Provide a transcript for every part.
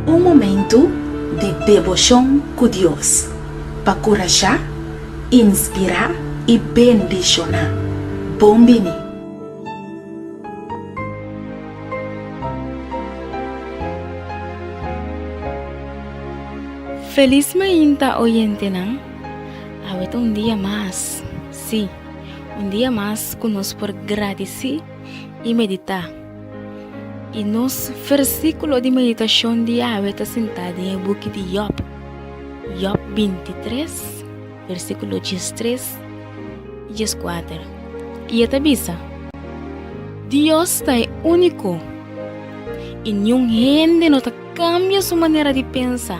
Un momentu di deboshon ku Dios pa kurashá, inspirá i bendishoná. Bon bini! Felis mainta oyentenan, awe ta un dia mas, sí, un dia mas ku nos por gradisí i meditá. I nos versíkulo di meditashon di awe ta sintá den e buki di Yòb, Yòb bintitres, versíkulo diestres i dieskuater. I e ta bisa, Dios ta e úniko, i niun hende no ta kambia su manera di pensa.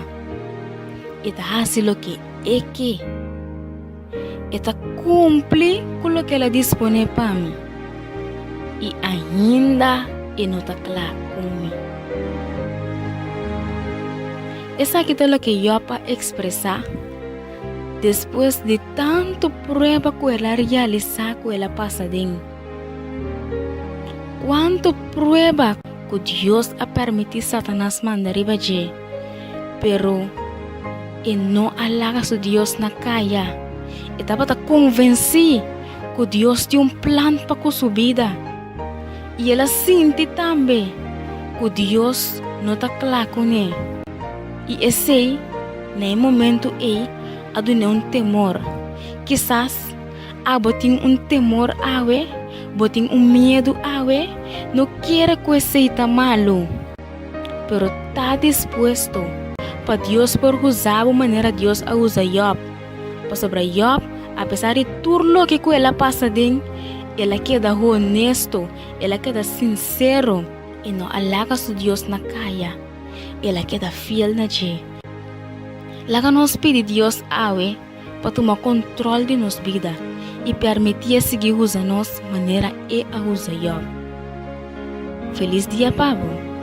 E ta hasi loke e ke. E ta kumpli ku loke el a disponé pa mi, i ainda e no ta kla ku mi. Esaki ta loke Yòb a ekspresá despues di tantu prueba ku el a realisá ku el a pasa den. Kuantu prueba ku Dios a permití Satanas manda riba dje, pero e no a laga su Dios na kaya. E tabata konvensí ku Dios tin un plan pa ku su bida. I el a sinti tambe ku Dios no ta kla kuné. I esei, na e momentu ei, a dun'é un temor. Kisas abo tin un temor awe, bo tin un miedu awe, no kere ku esei ta malu. Pero ta dispuesto pa Dios por usa bo manera Dios a usa Yòb. Pasobra Yòb, apesar di tur loke ku el a pasa den, el a keda honesto, el a keda sinsero i no a laga su Dios na kaya. El a keda fiel na dje. Laga nos pidi Dios awe pa tuma kontrol di nos bida i permitié sigui usa nos manera e a usa Yòb. Felis dia pa bo!